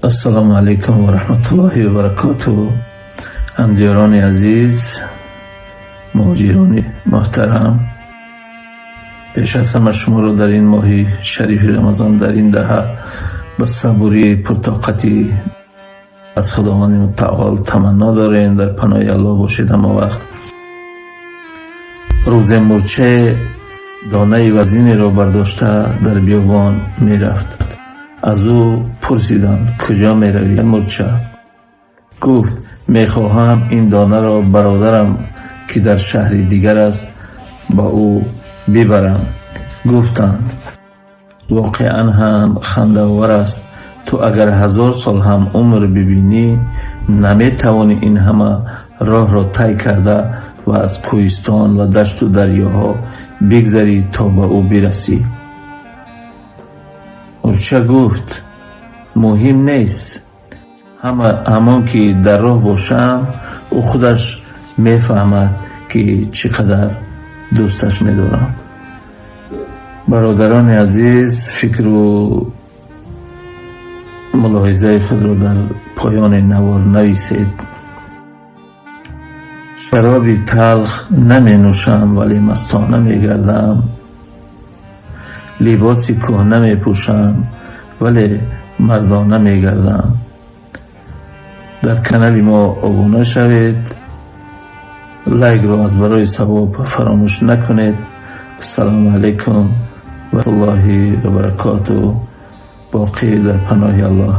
Ассалому алайкум ва раҳматуллоҳи ва баракотуҳ. Ҳамдиёрони азиз, муҳоҷирони муҳтарам, пеш аз ҳама шуморо дар ин моҳи шарифи Рамазон, дар ин даҳа ба сабурии пуртоқатӣ аз Худованди Мутаол таманно дорем. Дар паноҳи Аллоҳ бошед ҳама вақт. Рӯзе мурчае донаи вазнинеро бардошта дар биёбон мерафт. Аз ӯ пурсиданд: «Куҷо меравӣ, мурча?» Гуфт: «Мехоҳам ин донаро бародарам, ки дар шаҳри дигар аст, ба ӯ бибарам». Гуфтанд: «Воқеан ҳам хандаовар аст. Ту агар 1000 сол ҳам умр бибинӣ, наметавонӣ ин ҳама роҳро тай карда ва аз кӯҳистон ва дашту дарёҳо бигзарӣ, то ба ӯ бирасӣ». Мурча гуфт: «Муҳим нест, ҳамон ки дар роҳ бошам, ӯ худаш мефаҳмад, ки чӣ қадар дӯсташ медорам». Бародарони азиз, фикру мулоҳизаи худро дар поёни навор нависед. Шароби талх наменӯшам, вале мастона мегардам. Либоси кӯҳна мепӯшам, вале мардона мегардам. Дар канали мо обуна шавед, лайкро аз барои савоб фаромӯш накунед. Ассалому алайкум ва раҳматуллоҳи ва баракотуҳ. Боқӣ дар паноҳи Аллоҳ.